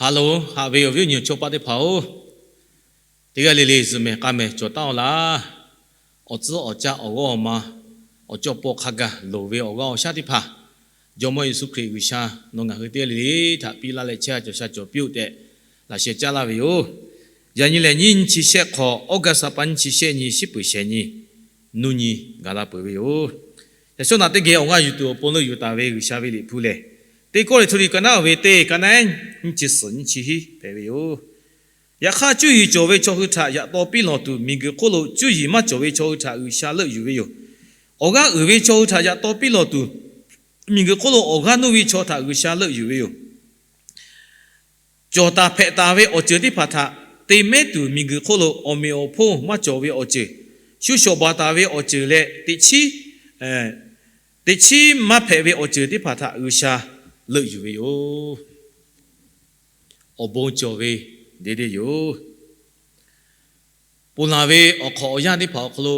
Haˍ loˍ, haꞈ ve awˬ viˉ awˬ nyi chaw paˆ teˇ hpaˍ-oˬ, teˇ g'aˇ le le zuhꞈ mehˍ k'a mehˍ cawˬ taˉ-aw laˇ. Awˬ tcuhˉ awˬ caˆ awˬ g'awˇ awˬ ma, awˬ cawˇ paw hk'a gaˬ loˍ ve awˬ g'aˇ awˬ shaˉ teˇ hpaˍ, Jawˇmawˇ Yeˍsuˆ Hkriꞈ G'uiˬsha nawˬ ngaˬ hui teˇ g'aˇ le le htaꞈ piˇ laˇ leh chehˇ sha cawˬ sha cawˬ piˇ-oˆ tehꞈ laꞈ sheh caˉ laˇ ve yoˬ. Yaꞈ nyi lehˬ, nyiˇ nyiˇ chi shehˆ hk'awꞈ, August ha pa nyiˇ chi shehˆ nyi, shiˉ peuˍ shehˍ nyi, nuˇ nyi gaˬ la peuˬ ve yoˬ. Yaꞈ shawˉ naꞈ teˇ geh awˬ g'aˇ yuˬ tuˬ awˬ pon leuˆ yuˬ taˍ ve G'uiˬsha ve liꞈ hpu lehˬ, Teˇ Kawˇrenˍhtuˆ liꞈ ka naˉ ve teˇ, ka naˉ nyiˇ chi suhˍ nyiˇ chi hiˉ hpehꞈ ve yoˬ. Yaꞈ hk'aˇ, cuˇ yiˍ cawˬ ve chaw hui htaꞈ yaꞈ taw piˇ lawˬ tuˬ, miˬguiˬ hk'oˆ lo cuˇ yiˍ maˇ cawˬ ve chaw hui htaꞈ G'uiˬsha leuˆ yuˬ ve yoˬ. Awˬ g'aˇ uiˍ ve chaw hui htaꞈ yaꞈ taw piˇ lawˬ tuˬ, miˬguiˬ hk'oˆ lo awˬ g'aˇ nuˇ ve chaw htaꞈ G'uiˬsha leuˆ yuˬ ve yoˬ. Cawˬ taˍ hpehꞈ taˍ ve awˬ ceuˬ teˇ hpaˍ htaꞈ te mehˉ tuˬ, miˬguiˬ hk'oˆ lo awˬ meꞈ awˬ hponˇ maˇ cawˬ ve awˬ ceuˬ, shu shawˍ baˬ taˍ ve awˬ ceuˬ leh, teꞈ chiˉ, teꞈ chiˉ maˇ hpehꞈ ve awˬ ceuˬ teˇ hpaˍ htaꞈ G'uiˬsha leuˆ yuˬ ve yoˬ. Awˬ bon cawˬ ve deˇ deˇ yoˬ. Ponˬ laˬ ve awˬ hk'awꞈ awˬ yanˇ teˇ hpaˍ awˬ hk'aw lo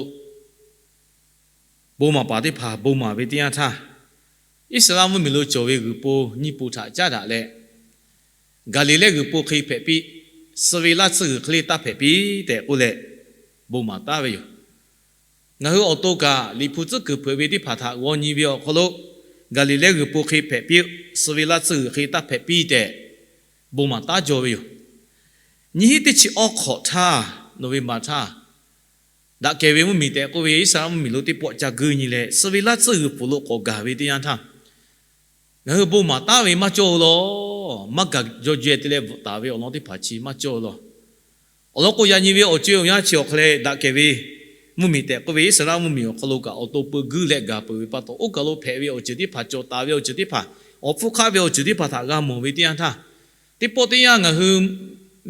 bon maˍ paˍ teˇ hpaˍ bon maˍ ve teˇ yanˇ htaˇ, Iˉsaˍreˍlaˆ mvuhˇmiˬ lo cawˬ ve g'uiˬ po nyiˇ po htaꞈ caˉ daꞈ leh, Gaˍliˍlehˇ g'uiˬ po hk'e hpehꞈ piˇ, suh ve laˇ tsuhˇ g'uiˬ hk'e le taˇ hpehꞈ piˇ tehꞈ k'oˆ leh bon maˍ taˉ ve yoˬ. Ngaˬ hui awˬ to kaꞈ liꞈ hpu tcuhˉ kuiˬ hpeuꞈ ve teˇ hpaˍ htaꞈ g'aw nyi ve awˬ hk'aw lo, Gaˍliˍlehˇ g'uiˬ po hk'e hpehꞈ piˇ, suh ve laˇ tsuhˇ g'uiˬ hk'e taˇ hpehꞈ piˇ tehꞈ bon maˍ taˉ jaw ve yoˬ. Nyiˇ hiˉ teˇ chi awˬ hk'awꞈ htaˇ, November htaˇ, daꞈ kehˬ ve mvuhˇmiˬ tehꞈ k'oˆ ve Iˉsaˍreˍlaˆ mvuhˇmiˬ lo teˇ pawˆ ca guˇ nyi leh, suh ve laˇ tsuhˇ g'uiˬ pfuhˍ lo k'awꞈ gaˬ ve teˇ yanˇ htaˇ, ngaˬ hui bon maˍ taˉ ve maˇ cawˇ law. Maˇ gaˬ jaw jehˬ te leh bvuhꞈ taˍ ve awˬ lawn teˇ hpaˍ chi maˇ cawˇ law. Awˬ lawn k'o, yaꞈ nyi ve awˬ co-e awˬ yanˇ chi awˬ hk'aw leh daꞈ kehˬ ve mvuhˇmiˬ tehꞈ k'oˆ ve Iˉsaˍreˍlaˆ mvuhˇmiˬ awˬ hk'aw lo kaꞈ awˬ to peu guˇ leh gaˬ peuˬ ve pa taw, oˇ kaˬ lo hpehꞈ ve awˬ ceuˬ teˇ hpaˍ, cawˬ taˍ ve awˬ ceuˬ teˇ hpaˍ, awˬ hpfuhˇ hk'aˆ ve awˬ ceuˬ teˇ hpaˍ htaꞈ g'a mawˬ ve teˇ yanˇ htaˇ, teˇ pawˆ teˇ yanˇ ngaˬ hui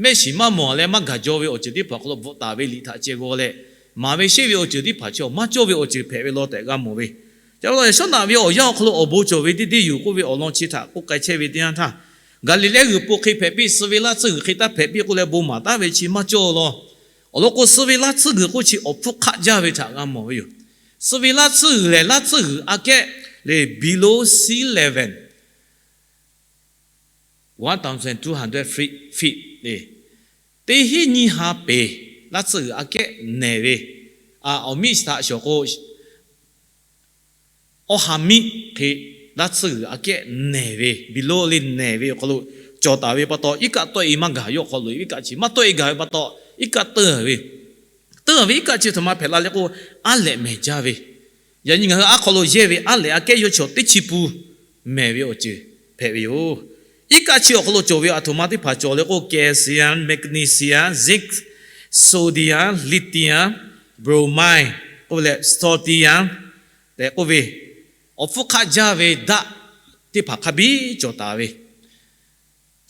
mehˆ shiˍ maˇ mawˬ leh maˇ gaˬ jaw ve awˬ ceuˬ teˇ hpaˍ awˬ hk'aw lo bvuhꞈ taˍ ve liꞈ htaꞈ ceh g'aw leh, maˍ ve sheˆ ve awˬ ceuˬ teˇ hpaˍ chi awˬ maˇ cawˇ ve awˬ ceuˬ hpehꞈ ve law tehꞈ g'a mawˬ ve. Chi pa taw yaꞈ shawˉ naꞈ ve awˬ yanˇ awˬ hk'aw lo awˬ bon cawˬ ve deˇ deˇ yoˬ k'oˆ ve awˬ lawn chi htaꞈ k'oˆ k'ai chehˇ ve teˇ yanˇ htaˇ, Gaˍliˍlehˇ g'uiˬ po hk'e hpehꞈ piˇ, suh ve laˇ tsuhˇ g'uiˬ hk'e taˇ hpehꞈ piˇ k'oˆ leh bon maˍ taˉ ve chi maˇ cawˇ law. Awˬ lawn k'o, suh ve laˇ tsuhˇ g'uiˬ k'oˆ chi awˬ hpfuhˇ hk'aˆ jaˇ ve htaꞈ g'a mawˬ ve yoˬ. Suh ve laˇ tsuhˇ g'uiˬ lehˬ, laˇ tsuhˇ g'uiˬ aꞈ kehˉ le below sea level, one thousand two hundred feet le, teˇ hinˉ nyiˇ ha peˍ laˇ tsuhˇ g'uiˬ aꞈ kehˉ nehˬ ve, awˬ miˆ htaꞈ shawˍ k'o, awˇ ha miˆ hk'e laˇ tsuhˇ g'uiˬ aꞈ kehˉ nehˬ ve, below le nehˬ ve awˬ hk'aw lo cawˬ taˍ ve pa taw, iˉ kaˆ tawˆ-e maˇ gaˬ. Yawˇ awˬ hk'aw lo iˉ kaˆ chi maˇ tawˆ-e gaˬ ve pa taw, iˉ kaˆ teuˇ ve, teuˇ ve iˉ kaˆ chi aˬ htoꞈ ma hpehꞈ la le k'o, aˉ lehꞈ mehˬ jaˇ ve, yaꞈ nyi ngaˬ hui aˉ hk'aw lo yehˇ ve aˉ lehꞈ aꞈ kehˉ yawˇ chi teˇ chi pun mehˬ ve awˬ ceuˬ hpehꞈ ve yoˬ. Iˉ kaˆ chi awˬ hk'aw lo cawˬ ve aˬ htoꞈ ma teˇ hpaˍ cawˬ le k'o, calcium, magnesium, zinc, sodium, lithium, bromine k'oˆ ve leh strontium tehꞈ k'oˆ ve, awˬ hpfuhˇ hk'aˆ jaˇ ve daˆ teˇ hpaˍ hk'a biˇ cawˬ taˍ ve,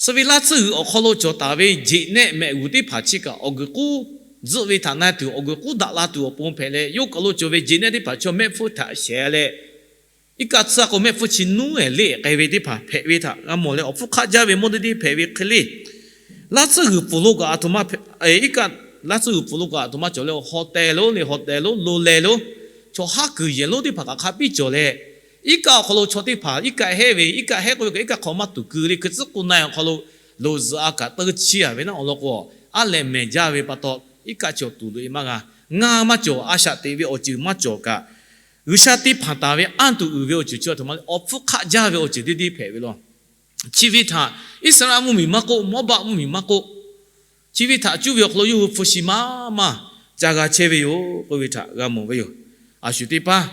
suh ve laˇ tsuhˇ g'uiˬ awˬ hk'aw lo cawˬ taˍ ve jeꞈ nehˆ mehꞈ g'uˬ teˇ hpaˍ chi kaꞈ awˬ guiˬ k'uˉ zuhˆ ve htaꞈ na tuˬ, awˬ guiˬ k'uˉ daꞈ la tuˬ awˬ pon hpehꞈ leh, yawˇ kaˬ lo cawˬ ve jeꞈ nehˆ teˇ hpaˍ chaw mehˆ hpfuhˇ htaꞈ shehˍ leh, iˉ kaˆ tsuhˇ k'o mehˆ hpfuhˇ chi nuˉ-ehˍ leˇ k'ai ve teˇ hpaˍ hpehꞈ ve htaꞈ g'a mawˬ leh, awˬ hpfuhˇ hk'aˆ jaˇ ve mawˇ deˇ deˇ hpehꞈ ve hk'e le. Laˇ tsuhˇ g'uiˬ pfuhˍ lo kaꞈ aˬ htoꞈ ma, iˉ kaˆ, laˇ tsuhˇ g'uiˬ pfuhˍ lo kaꞈ aˬ htoꞈ ma cawˬ leh, haw teh lonˉ le, haw teh lonˉ lo leh lonˉ, chaw haˉ kuiˬ yehˬ lonˉ teˇ hpaˍ kaꞈ hk'a biˇ cawˬ leh, iˉ kaˆ awˬ hk'aw lo chaw teˇ hpaˍ iˉ kaˆ hehˉ ve, iˉ kaˆ hehˉ k'oˆ ve kaꞈ iˉ kaˆ hk'aw maˇ tuˍ keu le, hkui tcuhˉ k'oˆ na awˬ hk'aw lo loˍ zuhꞈ a kaꞈ teuˇ chiˇ a ve naˉ awˬ lawn k'o, aˉ lehꞈ mehˬ jaˇ ve pa taw, iˉ kaˆ chi awˬ tuˍ loꞈ-e maˇ g'a. Ngaˇ maˇ cawˬ, a shaꞈ teꞈ ve awˬ ceuˬ maˇ cawˬ kaꞈ, G'uiˬsha te hpanˍ taˍ ve anˇ tuˬ uiˍ ve awˬ ceuˬ chi aˬ htoꞈ ma le, awˬ hpfuhˇ hk'aˆ jaˇ ve awˬ ceuˬ deˇ deˇ hpehꞈ ve law. Chi ve htaꞈ Iˉsaˍreˍlaˆ mvuhˇmiˬ maˇ k'oˆ, Mawˇbaˆ mvuhˇmiˬ maˇ k'oˆ, chi ve htaꞈ cuˇ ve awˬ hk'aw lo yawˇ hui hpu shi maˇ maˇ ca g'a chehˇ ve yoˬ k'oˆ ve htaꞈ g'a mawˬ ve yoˬ. A shu teˇ paˇ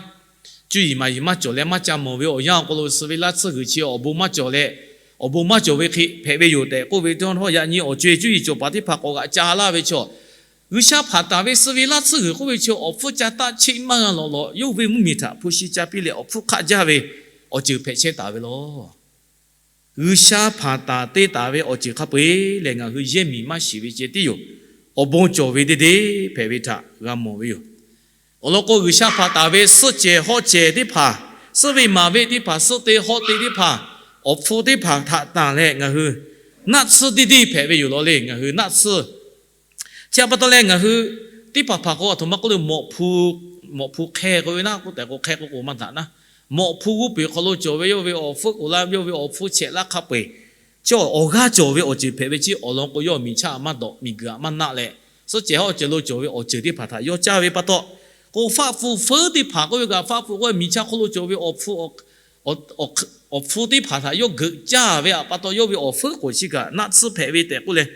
cuˇ yiˍ maˍ yiˍ maˇ cawˬ leh maˇ ca mawˬ ve awˬ yanˇ awˬ hk'aw lo, suh ve laˇ tsuhˇ g'uiˬ chi awˬ bon maˇ cawˬ leh, awˬ bon maˇ cawˬ ve hk'e hpehꞈ ve yoˬ tehꞈ k'oˆ ve teˇ yanˇ htaˇ, yaꞈ nyi awˬ co-e cuˇ yiˍ cawˬ paˍ teˇ hpaˍ k'awꞈ g'aꞈ ca laˇ ve chaw, G'uiˬsha hpanˍ taˍ ve suh ve laˇ tsuhˇ g'uiˬ k'oˆ ve chi awˬ hpfuhˇ ca taˆ cheˆ maˇ g'a lawꞈ lawꞈ, yawˇ ve mvuhˇmiˬ htaꞈ hpu shi ca piˇ leh awˬ hpfuhˇ hk'aˆ jaˇ ve awˬ ceuˬ hpehꞈ chehˇ taˍ ve law. G'uiˬsha hpanˍ taˍ te taˍ ve awˬ ceuˬ hk'a peu-eˬ lehˬ, ngaˬ hui yehˇ miˬ maˇ shiˍ ve ceh tiˉ yoˬ. Awˬ bon cawˬ ve deˇ deˇ hpehꞈ ve htaꞈ g'a mawˬ ve yoˬ. Awˬ lawn k'o, G'uiˬsha hpanˍ taˍ ve suhˆ cehˬ hawˆ cehˬ teˇ hpaˍ, suhˆ ve maˍ ve teˇ hpaˍ, suhˆ te hawˆ te teˇ hpaˍ, awˬ hpfuhˇ teˇ hpaˍ htaꞈ tanˬ leh ngaˬ hui naˆ tsuhˇ deˇ deˇ hpehꞈ ve yoˬ law le. Ngaˬ hui naˆ tsuhˇ chi a pa taw leh ngaˬ hui teˇ hpaˍ hpaˍ k'o, aˬ htoꞈ ma k'oˆ le, mawꞈ hpu, mawꞈ hpu hk'e k'oˆ ve naˉ, k'oˆ tehꞈ k'o hk'e k'oˆ k'o maˇ daꞈ naˉ, mawꞈ hpu g'oˇ peˬ hk'aw lo cawˬ ve yawˇ ve awˬ hpfuhˇ k'oˍ laˇ, yawˇ ve awˬ hpfuhˇ chehꞈ laˇ hk'a peu-eˬ Chi awˬ g'aˇ cawˬ ve awˬ ceuˬ hpehꞈ ve chi awˬ lawn k'o, yawˇ miˬ chaˇ maˇ dawꞈ, miˬ guiˬ aꞈ maˇ naˆ leh, suhˆ cehˬ hawˉ cehˬ lo cawˬ ve awˬ ceuˬ teˇ hpaˍ htaꞈ yawˇ caˇ ve pa taw, k'o, faˆ hpu feuˉ teˇ hpaˍ k'oˆ ve kaꞈ, faˆ hpu k'oˆ ve miˬ chaˇ hk'oˆ lo cawˬ ve awˬ hpu, awˬ hpu teˇ hpaˍ htaꞈ yawˇ geuꞈ caˇ ve pa taw, yawˇ ve awˬ feuˉ k'oˍ chi kaꞈ naˆ tsuhˇ hpehꞈ ve tehꞈ k'oˆ leh,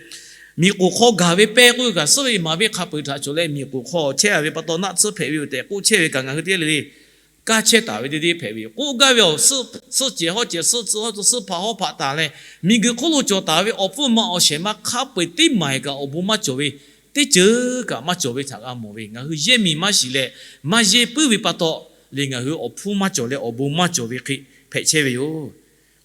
miˬ k'oˍ hk'aw gaˬ ve pehˇ k'oˆ ve kaꞈ, suhˆ ve maˍ ve hk'a peu-eˬ htaꞈ cawˬ leh miˬ k'oˍ hk'aw chehˇ ve pa taw naˆ tsuhˇ hpehꞈ ve yoˬ tehꞈ k'oˆ chehˇ ve kaꞈ, ngaˬ hui teˇ g'aˇ le le kaˇ chehˇ taˍ ve teˇ deˇ hpehꞈ ve yoˬ. K'oˆ gaˇ ve awˬ suhˆ cehˬ hawˉ cehˬ, suhˆ tcuh hawˉ tcuh, suhˆ hpaˍ hawˉ hpaˍ taˍ leh, miˬ guiˬ hk'oˆ lo cawˬ taˍ ve awˬ hpfuhˇ ma awˬ shehˍ ma hk'a peu-eˬ teˇ maˬ kaꞈ awˬ bon maˇ cawˬ ve, teˇ ceuˬ kaꞈ maˇ cawˬ ve htaꞈ g'a mawˬ ve, ngaˬ hui yehˇ miˬ maˇ shiˍ leh maˇ yehˇ puiˉ ve pa taw, leh ngaˬ hui awˬ hpfuhˇ maˇ cawˬ leh awˬ bon maˇ cawˬ ve hk'e hpehꞈ chehˇ ve yoˬ.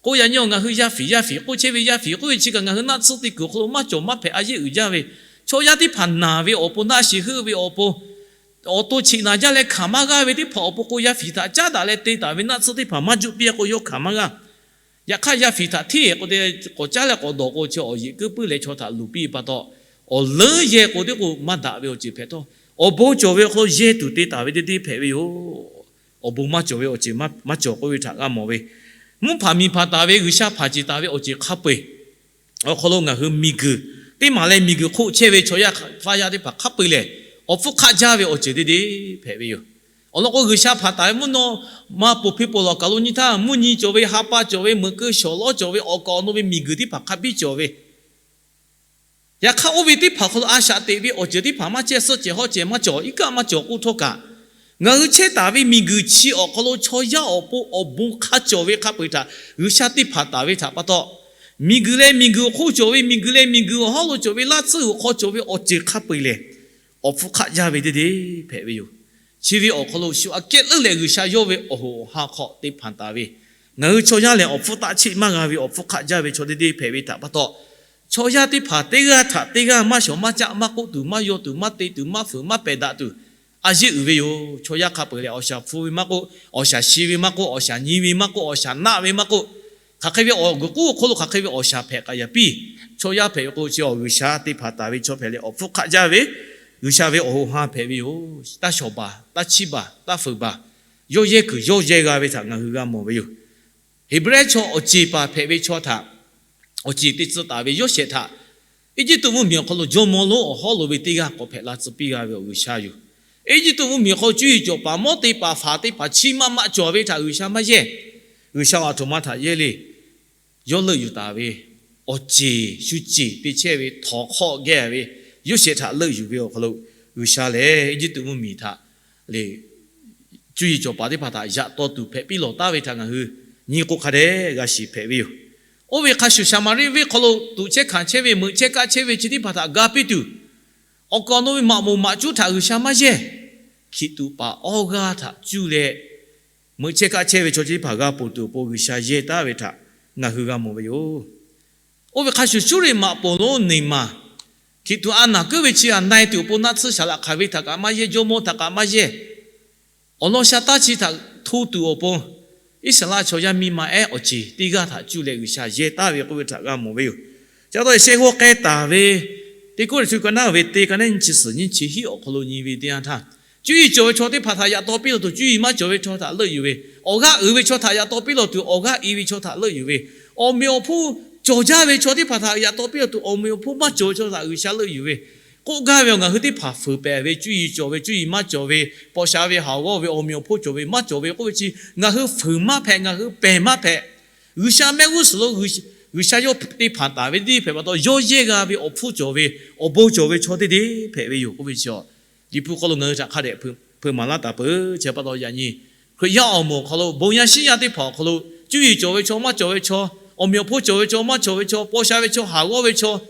K'o, yaꞈ nyi ngaˬ hui yaˇ fiˍ yaˇ fiˍ k'oˆ chehˇ ve, yaˇ fiˍ k'oˆ ve chi kaꞈ ngaˬ hui naˆ tsuhˇ teˇ kuiˬ awˬ hk'aw lo maˇ cawˬ maˇ hpehꞈ, a yehˇ uiˍ jaˇ ve, chaw yaˇ teˇ hpaˍ naˬ ve awˬ pon, naˆ shiˍ heuˆ ve awˬ pon, awˬ to cheꞈ naˬ jaˇ leh hkanˍ maˇ g'aˇ ve teˇ hpaˍ awˬ pon k'o, yaˇ fiˍ htaꞈ caˉ daꞈ leh te taˍ ve naˆ tsuhˇ teˇ hpaˍ maˇ juˆ piˇ k'o, yawˇ hkanˍ maˇ g'aˇ. Yaꞈ hk'aˇ, yaˇ fiˍ htaꞈ hteˇ k'o te, k'awꞈ caˉ leh k'awꞈ dawˬ k'o, chi awˬ yeꞈ kuiˉ puiˉ leh chaw htaꞈ luˬ piˇ ve pa taw, awˬ leuˉ yehˇ k'o teˇ k'o maˇ daꞈ ve awˬ ceuˬ hpehꞈ htawˇ, awˬ bon cawˬ ve awˬ hk'aw lo yehˇ tuˬ te taˍ ve teˇ deˇ hpehꞈ ve yoˬ. Awˬ bon maˇ cawˬ ve awˬ ceuˬ maˇ cawˬ k'oˆ ve htaꞈ g'a mawˬ ve, mvuhˇ hpanˍ miˬ hpanˍ taˍ ve G'uiˬsha hpanˍ ceˬ taˍ ve awˬ ceuˬ hk'a peu-eˬ awˬ hk'aw lo ngaˬ hui miˬ guiˬ teˇ maˬ leh miˬ guiˬ hk'oˆ chehˇ ve chaw yaˇ hk'a yaˇ teˇ hpaˍ hk'a peu-eˬ lehˬ, awˬ hpfuhˇ hk'aˆ jaˇ ve awˬ ceuˬ teˇ deˇ hpehꞈ ve yoˬ. Awˬ lawn k'o, G'uiˬsha hpanˍ taˍ ve mvuhˇ naw ma ponˬ hpeˇ ponˬ lawˬ kaˬ lo nyi htaˇ, mvuhˇ nyi cawˬ ve, ha pa cawˬ ve, meuꞈ keu shawˍ lawˉ cawˬ ve, awˬ kaˍ awˬ nu ve miˬ guiˬ teˇ hpaˍ hk'a biˇ cawˬ ve, yaꞈ hk'aˇ, oˇ ve teˇ hpaˍ hk'aw lo a shaꞈ teꞈ ve awˬ ceuˬ teˇ hpaˍ maˇ chehˇ, suhˆ cehˬ hawˉ cehˬ maˇ cawˬ, iˉ kaˆ maˇ cawˬ k'oˆ htawˇ kaꞈ, ngaˬ hui chehˇ taˍ ve miˬ guiˬ chi awˬ hk'aw lo chaw yaˇ awˬ pon awˬ bon hk'a cawˬ ve hk'a peu-eˬ htaꞈ G'uiˬsha teˇ hpaˍ taˍ ve htaꞈ pa taw, miˬ guiˬ leh miˬ guiˬ awˬ hk'oˆ cawˬ ve, miˬ guiˬ leh miˬ guiˬ awˬ hawˉ lo cawˬ ve, laˇ tsuhˇ awˬ hk'aw cawˬ ve awˬ ceuˬ hk'a peu-eˬ lehˬ, awˬ hpfuhˇ hk'aˆ jaˇ ve teˇ deˇ hpehꞈ ve yoˬ. Chi ve awˬ hk'aw lo shu aꞈ kehˉ leuˉ leh G'uiˬsha yawˇ ve awˬ hoꞈ awˬ ha hk'aw te hpanˍ taˍ ve, ngaˬ hui chaw yaˇ lehˬ awˬ hpfuhˇ taˆ cheˆ maˇ g'a ve awˬ hpfuhˇ hk'aˆ jaˇ ve chaw teˇ deˇ hpehꞈ ve htaꞈ pa taw, chaw yaˇ teˇ hpaˍ teˇ g'aˇ htaꞈ teˇ g'aˇ maˇ shawˍ maˇ caˆ, maˇ k'oˆ tuˬ, maˇ yaw tuˬ, maˇ te tuˬ, maˇ fuiˍ maˇ pehˬ daꞈ tuˬ, a yehˇ uiˍ ve yoˬ. Chaw yaˇ hk'a peu-eˬ lehˬ, awˬ shaˍ hpu ve maˇ k'oˆ, awˬ shaˍ shi ve maˇ k'oˆ, awˬ shaˍ nyi ve maˇ k'oˆ, awˬ shaˍ naˆ ve maˇ k'oˆ, hk'aˬ hk'e ve awˬ guiˬ k'oˆ awˬ hk'aw lo hk'aˬ hk'e ve awˬ shaˍ hpehꞈ k'aꞈ yaꞈ piˇ. Chaw yaˇ hpehꞈ ve k'o, chi awˬ G'uiˬsha teˇ hpaˍ taˍ ve chaw hpehꞈ leh, awˬ hpfuhˇ hk'aˆ jaˇ ve, G'uiˬsha ve awˬ hoꞈ ha hpehꞈ ve yoˬ. Taˇ shawˍ baˬ, taˇ chiˇ baˬ, taˇ fuiˍ baˬ, yawˇ yehˇ kuiˬ yawˇ yehˇ g'a ve htaꞈ ngaˬ hui g'a mawˬ ve yoˬ. Heˍbrehˇ chaw awˬ ceˬ paˍ hpehꞈ ve chaw htaꞈ awˬ ceˬ te tcuh taˍ ve Yoˇsehꞈ htaꞈ Eˇjiˇtuꞈ mvuhˇmiˬ awˬ hk'aw lo jawˇmawˇ lonˉ awˬ hawˉ lo ve teˇ g'aˇ k'awꞈ hpehꞈ la tcuh piˇ g'a ve awˬ G'uiˬsha yoˬ. Eˇjiˇtuꞈ mvuhˇmiˬ awˬ hk'aw lo cuˇ yiˍ cawˬ paˍ mawˉ teˇ paˍ faˍ teˇ hpaˍ chiˇ maˇ maˆ cawˬ ve htaꞈ G'uiˬsha maˇ yehˇ. G'uiˬsha awˬ aˬ htoꞈ ma htaꞈ yehˇ le. Yawˇ leuˆ yuˬ taˍ ve awˬ ceˬ shu ceˬ te chehˇ ve htawnˍ hk'awˆ gehˇ ve Yoˇsehꞈ htaꞈ leuˆ yuˬ ve awˬ hk'aw lo, G'uiˬsha lehˬ Eˇjiˇtuꞈ mvuhˇmiˬ htaꞈ lehˬ cuˇ yiˍ cawˬ paˍ teˇ hpaˍ htaꞈ yaꞈ taw tuˬ hpehꞈ piˇ lawˬ taˍ ve htaꞈ ngaˬ hui nyi k'o hk'a dehꞈ g'a shiˍ hpehꞈ ve yoˬ. Oˇ ve hk'a shuˍ, Saˍmaˍriˆ venˇ hk'aw lo tuꞈ chehˇ hkanˍ chehˇ ve, meuꞈ chehˇ kaˆ chehˇ ve chi teˇ hpaˍ htaꞈ ga piˇ tuˬ, awˬ kaˍ awˬ nu ve maꞈ moˍ maꞈ cuˉ htaꞈ G'uiˬsha maˇ yehˇ. Hkiˬ tuꞈ paˍ awˇ g'aˇ htaꞈ cuˇ leh, meuꞈ chehˇ kaˆ chehˇ ve chaw chi teˇ hpaˍ g'a ponˬ tuˬ awˬ pon G'uiˬsha yehˇ taˍ ve htaꞈ ngaˬ hui g'a mawˬ ve yoˬ. Oˇ ve hk'a shuˍ, Suˇriˆ maꞈ poˍ lonˉ Neˍmaˍ, Hkiˬ tuꞈ a naˬ kuiˉ ve chi a na-e tuˬ awˬ pon naˆ tsuhˇ shaˍ laꞈ hk'aˬ ve htaꞈ kaꞈ maˇ yehˇ, jawˇmawˇ htaꞈ kaꞈ maˇ yehˇ. Awˬ lawn sha taˇ chi htaꞈ hto tuˬ awˬ pon, Iˉsaˍreˍlaˆ chaw yaˇ miˇ ma ehˉ awˬ ceˬ teˇ g'aˇ htaꞈ cuˇ leh G'uiˬsha yehˇ taˍ ve k'oˆ ve htaꞈ g'a mawˬ ve yoˬ. Chi pa taw, shehˆ g'awˇ k'ai taˍ ve Teˇ Kawˇrenˍhtuˆ ka naˉ ve teˇ, ka naˉ nyiˇ chi suhˍ nyiˇ chi hiˉ awˬ hk'aw lo nyi ve teˇ yanˇ htaˇ, cuˇ yiˍ cawˬ ve chaw teˇ hpaˍ htaꞈ yaꞈ taw piˇ lawˬ tuˬ, cuˇ yiˍ maˇ cawˬ ve chaw htaꞈ leuˆ yuˬ ve, awˬ g'aˇ uiˍ ve chaw htaꞈ yaꞈ taw piˇ lawˬ tuˬ, awˬ g'aˇ i ve chaw htaꞈ leuˆ yuˬ ve, awˬ meꞈ awˬ hponˇ cawˬ jaˇ ve chaw teˇ hpaˍ htaꞈ yaꞈ taw piˇ lawˬ tuˬ, awˬ meꞈ awˬ hponˇ maˇ cawˬ ve chaw htaꞈ G'uiˬsha leuˆ yuˬ ve, k'oˆ gaˇ ve awˬ ngaˬ hui teˇ hpaˍ fuiˍ pehˍ ve, cuˇ yiˍ cawˬ ve, cuˇ yiˍ maˇ cawˬ ve, paw sha ve, haˍ g'awˇ ve, awˬ meꞈ awˬ hponˇ cawˬ ve maˇ cawˬ ve k'oˆ ve chi, ngaˬ hui fuiˍ maˇ hpehꞈ, ngaˬ hui pehˬ maˇ hpehꞈ. G'uiˬsha mehˆ g'uˇ suhˍ lo G'uiˬsha yawˇ teˇ hpaˍ taˍ ve teˇ hpehꞈ pa taw, yawˇ yehˇ g'a ve awˬ hpfuhˇ cawˬ ve, awˬ bon cawˬ ve chaw teˇ deˇ hpehꞈ ve yoˬ k'oˆ ve chi, Liꞈ hpu hk'aw lo ngaˬ hui htaꞈ hk'a dehꞈ hpeuꞈ maˍ laˇ taˍ peuˬ. Chi pa taw yaꞈ nyi Hkriꞈ yaˇ awˬ moˍ awˬ hk'aw lo, bon yaˇ shinˉ yaˇ teˇ hpaˍ awˬ hk'aw lo, cuˇ yiˍ cawˬ ve chaw maˇ cawˬ ve chaw, awˬ meꞈ awˬ hponˇ cawˬ ve chaw maˇ cawˬ ve chaw, paw sha ve chaw, haˍ g'awˇ ve chaw,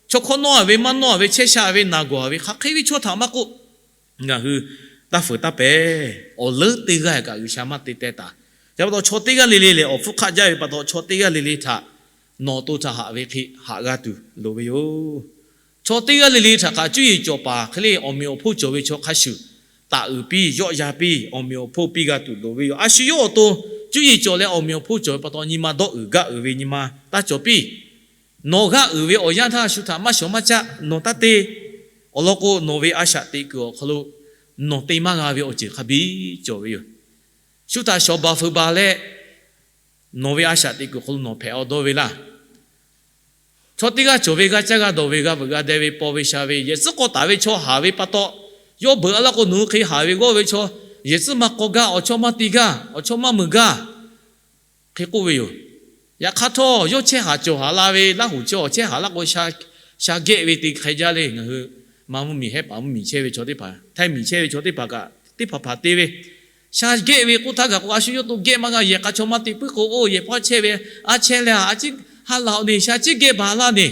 chaw hkawˇ nawˇ ve maˇ nawˇ ve, chehˇ sha ve naˬ gawˬ ve, hk'aˬ hk'e ve chaw htaꞈ maˇ k'oˆ, ngaˬ hui taˇ fuiˍ taˇ pehˬ. Awˬ leuˉ teˇ g'aˇ kaꞈ G'uiˬsha maˇ te teh taˍ. Chi pa taw, chaw teˇ g'aˇ le le lehˬ, awˬ hpfuhˇ hk'aˆ jaˇ ve pa taw, chaw teˇ g'aˇ le le htaꞈ nawˬ to htaꞈ haꞈ ve hk'e haꞈ g'a tuˬ loˍ ve yoˬ. Chaw teˇ g'aˇ le le htaꞈ kaꞈ cuˇ yiˍ cawˬ paˍ hk'e le, awˬ meꞈ awˬ hponˇ cawˬ ve chaw hk'a shuˍ, taˍ uiˍ piˇ, yawˆ yan piˇ, awˬ meꞈ awˬ hponˇ piˇ g'a tuˬ loˍ ve yoˬ. A shu yawˇ awˬ to cuˇ yiˍ cawˬ leh awˬ meꞈ awˬ hponˇ cawˬ ve pa taw, nyi ma dawˇ uiˍ gaˇ uiˍ ve nyi ma taˇ cawˬ piˇ. Nawˬ g'aˇ uiˍ ve awˬ yanˇ htaˇ shu htaꞈ maˇ shawˍ maˇ caˆ, nawˬ taˇ te. Awˬ lawn k'o, nawˬ ve a shaꞈ teꞈ kuiˬ awˬ hk'aw lo nawˬ te maˇ g'a ve awˬ ceuˬ hk'a biˇ cawˬ ve yoˬ. Shu htaꞈ shawˍ baˬ fuiˍ baˬ leh, nawˬ ve a shaꞈ teꞈ kuiˬ hk'aw lo nawˬ hpehꞈ awˬ dawˇ ve laˇ. Chaw teˇ g'aˇ cawˬ ve g'a caˇ g'a dawˬ ve g'a veuꞈ g'a deh ve paw ve sha ve yehˬ tcuhˉ k'aw taˍ ve chaw haˍ ve pa taw, yawˇ beuꞈ a laˇ k'o nawˬ hui hk'e haˍ ve g'awˇ ve chaw, yehˬ tcuhˉ maˇ k'aw gaˇ, awˬ chawˇ maˇ te gaˇ, awˬ chawˇ maˇ meuˬ gaˇ hk'e k'oˆ ve yoˬ. Yaꞈ hk'aˇ htawˇ, yawˇ chehˇ haˍ cawˬ haˍ la ve Laˇ huˍ chaw awˬ chehˇ haˍ laˇ k'o, sha gehˆ ve te hk'e jaˇ le. Ngaˬ hui Manˇ mvuhˇ miˬ hehˉ paˍ mvuhˇ miˬ chehˇ ve chaw teˇ hpaˍ, Htaiˇ miˬ chehˇ ve chaw teˇ hpaˍ kaꞈ teˇ hpaˍ hpaˍ te ve, sha gehˆ ve k'oˆ htaˇ kaꞈ k'o, a shu yawˇ to gehˆ maˇ g'a. Yehˬ k'a chaw maˇ te puiˉ k'o, oˇ yehˬ hpawˇ chehˇ ve, a chehˇ leh a ciˉ ha laˬ-oˬ ne, sha ciˉ gehˆ baˬ laˇ ne.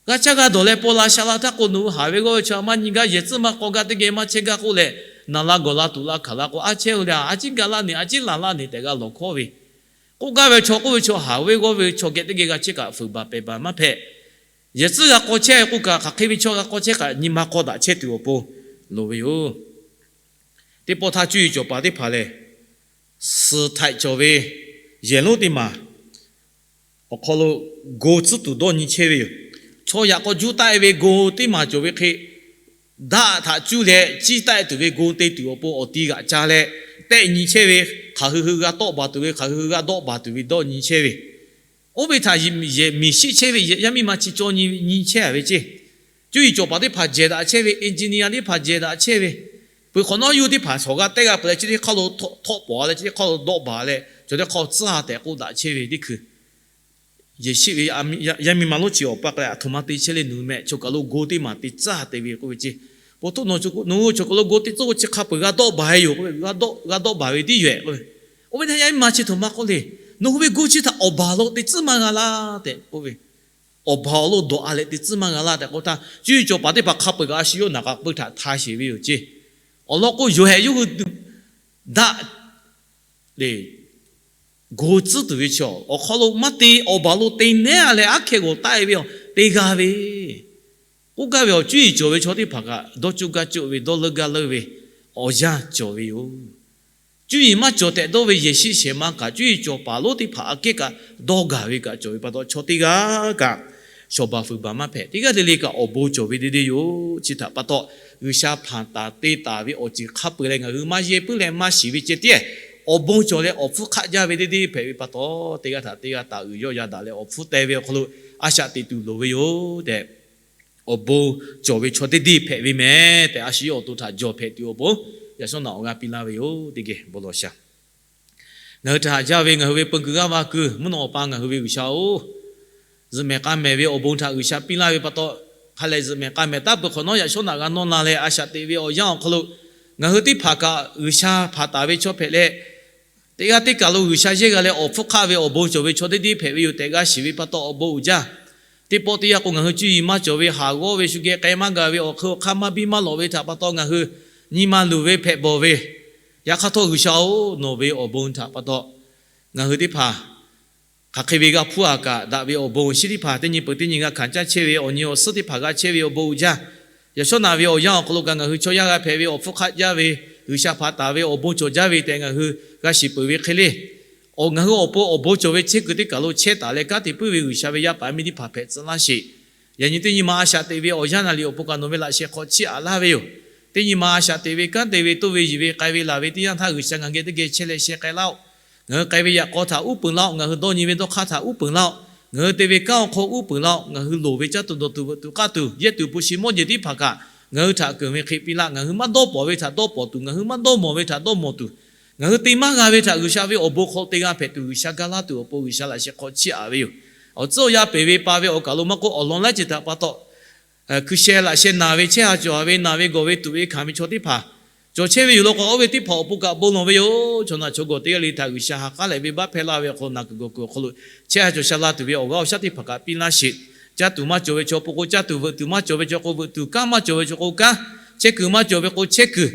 G'a caˇ g'a dawˬ leh paw la sha la htaˇ k'o, nawˬ hui haˍ ve g'awˇ ve chaw maˇ nyi gaˇ, yehˬ tcuhˉ maˇ k'aw gaˇ, teˇ geh maˇ chehˇ gaˇ k'oˆ leh, naˍ la gawˬ la tuꞈ la hkanˍ la k'o, a chehˇ-oˬ leh a ciˉ gaˬ laˇ ne, a ciˉ laˬ laˇ ne tehꞈ g'a lawˬ hkawˉ ve, k'oˆ gaˇ ve chaw k'oˆ ve chaw haˍ ve g'awˇ ve chaw geh teˇ geh g'a chehˇ kaꞈ fuiˍ baˬ pehˬ baˬ maˇ hpehꞈ. Yehˬ tcuhˉ g'a k'aw chehˇ k'oˆ kaꞈ, hk'aˬ hk'e ve chaw g'a k'aw chehˇ kaꞈ nyi ma k'aw daꞈ chehˇ tuˬ awˬ pon loˍ ve yoˬ. Teˇ pawˆ htaˇ cuˇ yiˍ cawˬ paˍ teˇ hpaˍ lehˬ, suhˍ htaiꞈ cawˬ ve yehˬ lonˉ teˇ maˬ awˬ hk'aw lo go tcuhˉ tuˬ dawˇ nyi chehˇ ve yoˬ. Chaw yaꞈ k'aw juˇ taˆ-e ve go teˇ maˬ cawˬ ve hk'e, daˆ htaꞈ cuˇ leh ciˇ taˆ-e tuˬ ve go te tuˬ awˬ pon awˬ ti g'aꞈ ca leh tehˆ nyi chehˇ ve, hk'aˬ hui hui g'a tawˆ baˬ tuˬ ve, hk'aˬ hui hui g'a dawˆ baˬ tuˬ ve dawˇ nyi chehˇ ve, oˇ ve htaꞈ miˬ shiˆ chehˇ ve yaˇ miˇ ma chi caw nyi nyi chehˇ-a ve ceˇ. Cuˇ yiˍ cawˬ paˍ teˇ hpaˍ jehˬ daꞈ chehˇ ve, engineer teˇ hpaˍ jehˬ daꞈ chehˇ ve, peuˬ hk'awꞈ nawˉ yuˇ teˇ hpaˍ shawˍ g'a tehˇ g'a peuˬ leh, chi teˇ hk'aˇ lo htawˆ pawˍ leh, chi teˇ hk'aˇ lo dawˆ baˬ leh, chaw teˇ hk'aˇ tcuhˉ ha tehꞈ k'oˆ daꞈ chehˇ ve teˇ hkui, yehˬ shiˆ ve yaˇ miˇ ma lonˉ chi awˬ pa k'ai a htoꞈ ma te chehˇ le, nawˬ hui mehˆ chaw kaˬ lo go teˇ maˬ te tcuhˉ ha te ve k'oˆ ve ceˇ. Po htoˆ nawˬ hui chaw kaˬ lo go te tcuhˉ k'o, chi hk'a peuˬ g'a dawˆ baˬ ve yoˬ k'oˆ ve, g'a dawˆ baˬ ve tiˉ yoˬ-ehˍ k'oˆ ve. Oˇ ve htaˇ yaˇ miˇ ma chi htoꞈ ma k'oˆ le, nawˬ hui ve go chi htaꞈ awˬ baˬ lo te tcuhˉ maˇ g'a laˇ tehꞈ k'oˆ ve, awˬ baˬ awˬ lo dawˬ-a leh te tcuhˉ maˇ g'a laˇ tehꞈ k'oˆ htaˇ, cuˇ yiˍ cawˬ paˍ teˇ hpaˍ hk'a peuˬ kaꞈ a shu yawˇ naˍ k'a pui htaꞈ hta sheˍ ve yoˬ ceˇ. Awˬ lawn k'o, yawˬ hehꞈ yawˇ hui daˆ le go tcuhˉ tuˬ ve chaw awˬ hk'aw lo maˇ te, awˬ baˬ lo te nehˉ-a leh aˉ hkeh g'awˬ taˆ-e ve awˬ te g'a ve, k'oˆ gaˇ ve awˬ cuˇ yiˍ cawˬ ve chaw teˇ hpaˍ kaꞈ dawˇ cuˇ gaˇ cuˇ ve, dawˇ leuˇ gaˇ leuˇ ve awˬ yanˇ cawˬ ve yoˬ. Cuˇ yiˍ maˇ cawˬ tehꞈ dawˇ ve yehˬ shiˆ shehˍ ma kaꞈ, cuˇ yiˍ cawˬ paˍ lonˉ teˇ hpaˍ aꞈ kehˉ kaꞈ dawˇ gaˬ ve kaꞈ cawˬ ve pa taw, chaw teˇ g'aˇ kaꞈ shawˍ baˬ fuiˍ baˬ maˇ hpehꞈ. Teˇ g'aˇ le le kaꞈ awˬ bon cawˬ ve deˇ deˇ yoˬ. Chi htaꞈ pa taw, G'uiˬsha hpanˍ taˍ te taˍ ve awˬ ceuˬ hk'a peuˬ leh ngaˬ hui maˇ yehˇ puiˉ leh maˇ shiˍ ve ceh tiˉ, awˬ bon cawˬ leh awˬ hpfuhˇ hk'aˆ jaˇ ve deˇ deˇ hpehꞈ ve pa taw, teˇ g'aˇ htaꞈ teˇ g'aˇ taˍ uiˍ yawˆ ya daꞈ leh awˬ hpfuhˇ teh ve awˬ hk'aw lo a shaꞈ teꞈ tuˬ loˍ ve yoˬ tehꞈ, awˬ bon cawˬ ve chaw deˇ deˇ hpehꞈ ve mehˍ tehꞈ, a shu yawˇ awˬ to htaꞈ jawˬ hpehꞈ tuˬ awˬ pon, yaꞈ shawˉ naꞈ awˬ g'aˇ piˇ laˇ ve yoˬ. Teˇ geh bon lawˬ shaˍ. Ngaˬ hui htaꞈ haꞈ jaˇ ve ngaˬ hui ve peu kuiˬ g'aˇ va kuiˬ mvuhˇ naw awˬ pa ngaˬ hui ve G'uiˬsha-oˬ, zuhꞈ mehˍ k'a mehˍ ve awˬ bon htaꞈ G'uiˬsha piˇ laˇ ve pa taw, ha lehˬ zuhꞈ mehˍ k'a mehˍ taˉ peuˬ hk'awꞈ nawˉ yaꞈ shawˉ naꞈ g'a nawˇ la leh, a shaꞈ teꞈ ve awˬ yanˇ awˬ hk'aw lo ngaˬ hui teˇ hpaˍ kaꞈ G'uiˬsha hpanˍ taˍ ve chaw hpehꞈ leh, teˇ g'aˇ teˇ kaˬ lo G'uiˬsha yehˇ g'a leh awˬ hpfuhˇ hk'aˆ ve awˬ bon cawˬ ve chaw deˇ deˇ hpehꞈ ve yoˬ tehꞈ g'a shiˍ ve pa taw, awˬ bon uiˍ jaˇ. Teˇ pawˆ teˇ yanˇ k'o, ngaˬ hui cuˇ yiˍ maˇ cawˬ ve, haˍ g'awˇ ve, shu geh k'ai maˇ gaˬ ve, awˬ hk'eun awˬ hk'aˇ maˇ biˇ maˇ lawꞈ ve htaꞈ pa taw ngaˬ hui nyi ma luˬ ve hpehꞈ bawˬ ve. Yaꞈ hk'aˇ htawˇ, G'uiˬsha-oˬ, nawˬ ve awˬ bon htaꞈ pa taw, ngaˬ hui teˇ hpaˍ hk'aˬ hk'e ve g'a hpuˇ-a kaꞈ, daꞈ ve awˬ bon awˬ shinˉ teˇ hpaˍ teˇ nyi peuˬ teˇ nyi g'a hkanˍ caˇ chehˇ ve, awˬ nyi awˬ suhˉ teˇ hpaˍ g'a chehˇ ve awˬ bon uiˍ jaˇ. Yaꞈ shawˉ naꞈ ve awˬ yanˇ awˬ hk'aw lo kaꞈ ngaˬ hui chaw yaˇ g'a hpehꞈ ve awˬ hpfuhˇ hk'aˆ jaˇ ve, G'uiˬsha hpanˍ taˍ ve awˬ bon cawˬ jaˇ ve tehꞈ ngaˬ hui g'a shiˍ peuˬ ve hk'e le, awˬ ngaˬ hui awˬ pon awˬ bon cawˬ ve chehˇ kuiˬ teˇ kaˬ lo chehˇ taˍ leh kanˉ te puiˉ ve G'uiˬsha ve yaˇ paˍ yaˇ miˇ teˇ hpaˍ hpehꞈ tcuh laˇ sheˍ. Yaꞈ nyi teˇ nyi ma a shaꞈ teꞈ ve awˬ yanˇ naˍ liꞈ awˬ pon kaꞈ nawˬ ve laꞈ sheh hk'aw chiˇ aꞈ laˇ ve yoˬ. Teˇ nyi ma a shaꞈ teꞈ ve kanˉ te ve toˇ ve yiˬ ve k'ai ve laˬ ve teˇ yanˇ htaˇ, G'uiˬsha ngaˬ geh teˇ geh chehˇ leh sheh k'ai laˇ-oˆ. Ngaˬ hui k'ai ve yaꞈ k'aw htaꞈ uˉ peunˍ laˇ-oˆ. Ngaˬ hui dawˇ nyi ve dawˇ hk'aˇ htaꞈ uˉ peunˍ laˇ-oˆ. Ngaˬ hui te ve kanˉ awˬ hk'aw uˉ peunˍ laˇ-oˆ. Ngaˬ hui loˍ ve caˇ tuˬ dawˬ tuˬ veuꞈ tuˬ k'aˇ tuˬ yehˇ tuˬ hpu shi mawˇ jeˬ teˇ hpaˍ kaꞈ ngaˬ hui htaꞈ keunˍ ve hk'e piˇ laˇ. Ngaˬ hui maˇ dawˇ pawnˍ ve htaꞈ dawˇ pawnˍ tuˬ, ngaˬ hui maˇ dawˇ mawˬ ve htaꞈ dawˇ mawˬ tuˬ, ngaˬ hui te maˇ g'a ve htaꞈ G'uiˬsha ve awˬ bon hk'aw lo te g'a hpehꞈ tuˬ, G'uiˬsha ga laˇ tuˬ awˬ pon G'uiˬsha laꞈ sheh hk'aw chiˇ aꞈ ve yoˬ. Awˬ tcuhˉ awˬ yanˇ peuˬ ve pa ve awˬ kaˬ lo maˇ k'oˆ, awˬ lawn laiˉ ceuˬ htaꞈ pa taw, hkui sheh laꞈ sheh naˬ ve, chehˇ ha cawˬ ve, naˬ ve gawˬ ve tuꞈ ve hkanˍ ve chaw teˇ hpaˍ cawˬ chehˇ ve yoˬ law k'o, oˇ ve teˇ hpaˍ awˬ pon kaꞈ bon lawˬ ve yoˬ. Chaw naˬ chaw gawˬ teˇ g'aˇ le htaꞈ G'uiˬsha ha k'aˉ lehꞈ ve baˆ hpehˇ laˇ ve awˬ hk'aw lo naˬ kuiˬ gawˬ kuiˬ awˬ hk'aw lo chehˇ ha cawˬ sha la tuˬ ve awˬ g'aˇ awˬ shaˉ teˇ hpaˍ kaꞈ piˇ laˇ sheˍ. Caˇ tuˬ maˇ cawˬ ve chaw, pon k'o caˇ tuˬ veuꞈ tuˬ maˇ cawˬ ve chaw k'o veuꞈ tuˬ kanˉ maˇ cawˬ ve chaw k'o kanˉ, chehˇ kuiˬ maˇ cawˬ ve k'o chehˇ kuiˬ,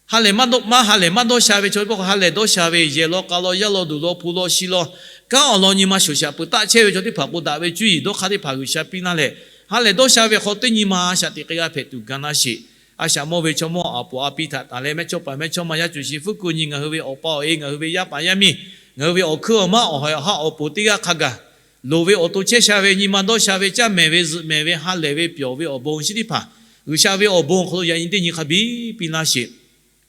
ha lehˬ maˇ dawˇ, maˇ ha lehˬ maˇ dawˇ sha ve chaw teˇ hpaˍ k'o ha lehˬ dawˇ sha ve, yehˬ law k'a law yaˇ law duˬ law hpu law shi law, kanˉ awˬ lawn nyi ma shoˍ shaꞈ peuˬ taˆ chehˇ ve chaw teˇ hpaˍ k'o, daꞈ ve cuˇ yiˍ dawˇ hk'aˇ teˇ hpaˍ G'uiˬsha piˇ laˇ leh, ha lehˬ dawˇ sha ve hk'aw teˇ nyi ma a shaꞈ teꞈ k'ai g'a hpehꞈ tuˬ ga laˇ sheˍ. A shaꞈ mawˇ ve chaw mawˇ, aˬ poˍ a pi htaꞈ tanˍ leh mehˇchawˇ paˍ mehˇchawˇma yaˇ cawˬ sheˍ fuˉ kuˬ nyi, ngaˬ hui ve awˬ pa awˬ e, ngaˬ hui ve yaˇ paˍ yaˇ miˇ, ngaˬ hui ve awˬ hkuiˉ awˬ maˉ, awˬ hawehˬ awˬ haˆ awˬ poˍ teˇ g'aˇ hk'a gaˬ, loˍ ve awˬ to chehˇ sha ve, nyi ma dawˇ sha ve, caˇ mehˍ ve, zuhꞈ mehˍ ve, ha lehˬ ve, pyawˬ ve awˬ bon awˬ shinˉ teˇ hpaˍ, G'uiˬsha ve awˬ bon awˬ hk'aw lo yaꞈ nyi teˇ nyi hk'a biˇ piˇ laˇ sheˍ.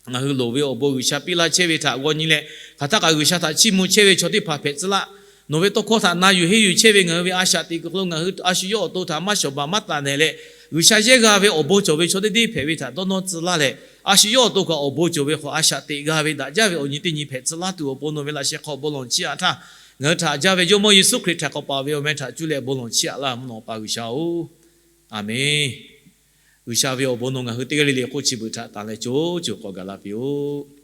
Ngaˬ hui loˍ ve awˬ bon G'uiˬsha piˇ laˇ chehˇ ve htaꞈ g'aw nyi leh, hk'aˬ htaˇ kaꞈ G'uiˬsha htaꞈ chiˇ mvuh chehˇ ve chaw teˇ hpaˍ hpehꞈ tcuh laˇ. Nawˬ ve tawˇ hkawˇ htaꞈ na yuˬ henˇ yuˬ chehˇ ve ngaˬ hui ve a shaꞈ teꞈ kuiˬ hk'aw lo ngaˬ hui a shu yawˇ awˬ to htaꞈ maˇ shawˍ baˬ maˇ taˍ nehˬ leh, G'uiˬsha yehˇ g'a ve awˬ bon cawˬ ve chaw teˇ deˇ hpehꞈ ve htaꞈ dawˇ nawˇ tcuh laˇ leh, a shu yawˇ awˬ to kaꞈ awˬ bon cawˬ ve hk'aw a shaꞈ teꞈ g'a ve daꞈ jaˇ ve awˬ nyi teˇ nyi hpehꞈ tcuh laˇ tuˬ awˬ pon nawˬ ve laꞈ sheh hk'aw bon lawˬ chiˇ aꞈ htaˇ, ngaˬ hui htaꞈ haꞈ jaˇ ve Jawˇmawˇ Yeˍsuˆ Hkriꞈ htaꞈ k'awꞈ paˍ ve awˬ meh htaꞈ cuˇ leh bon lawˬ chiˇ aꞈ laˇ mvuhˇ naw pa G'uiˬsha-oˬ, Aˍmenˍ. G'uiˬsha ve awˬ bon nawˬ ngaˬ hui teˇ g'aˇ le le hk'oˆ chi beuꞈ htaꞈ tanˬ leh co co k'awꞈ gaˬ la piˇ-oˆ.